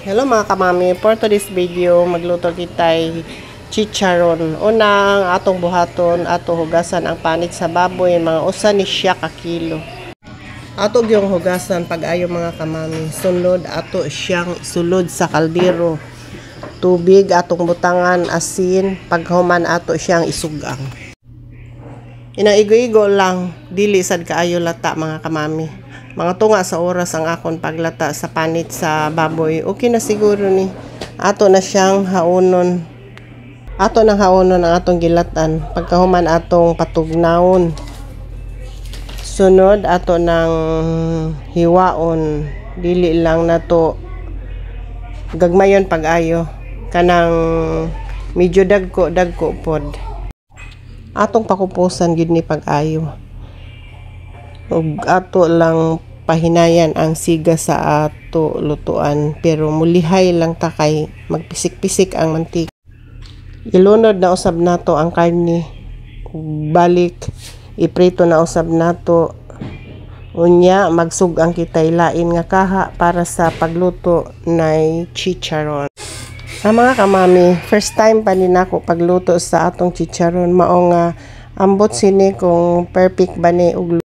Hello, mga kamami, for today's video, magluto kita'y chicharon. Unang atong buhaton, ato hugasan ang panit sa baboy, mga usa ni siya ka kilo. Ato gyung hugasan pag-ayo, mga kamami. Sunod, ato siyang sulod sa kaldero. Tubig atong butangan, asin, paghuman ato siyang isugang. Inang igo-igo lang, dili sad kaayo lata, mga kamami. Mga tunga sa oras ang akon paglata sa panit sa baboy. Okay na siguro ni. Ato na siyang haunon. Ato nang haunon ang atong gilatan. Pagkahuman, atong patugnawon. Sunod, ato nang hiwaon. Dili lang nato gagmayon pag-ayo. Kanang medyo dagko dagko pod. Atong pakupusan gid ni pag-ayo. Ug ato lang pahinayan ang siga sa ato lutuan, pero mulihay lang ta kay magpisik-pisik ang mantika. Ilunod na usab nato ang karne. Ug balik iprito na usab nato. Unya magsug-ang kitay lain nga kaha para sa pagluto nay chicharon. Ang mga kamami, first time pa ni nako pagluto sa atong chicharon, mao nga ambot sini kung perfect ba ni ug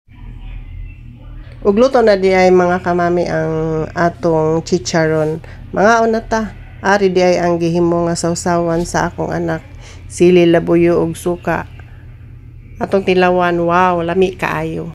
luto na di ay, mga kamami, ang atong chicharon. Mga una ta, ari di ay ang gihimo nga sawsawan sa akong anak. Sili, labuyo ug suka. Atong tilawan, wow, lami kaayo.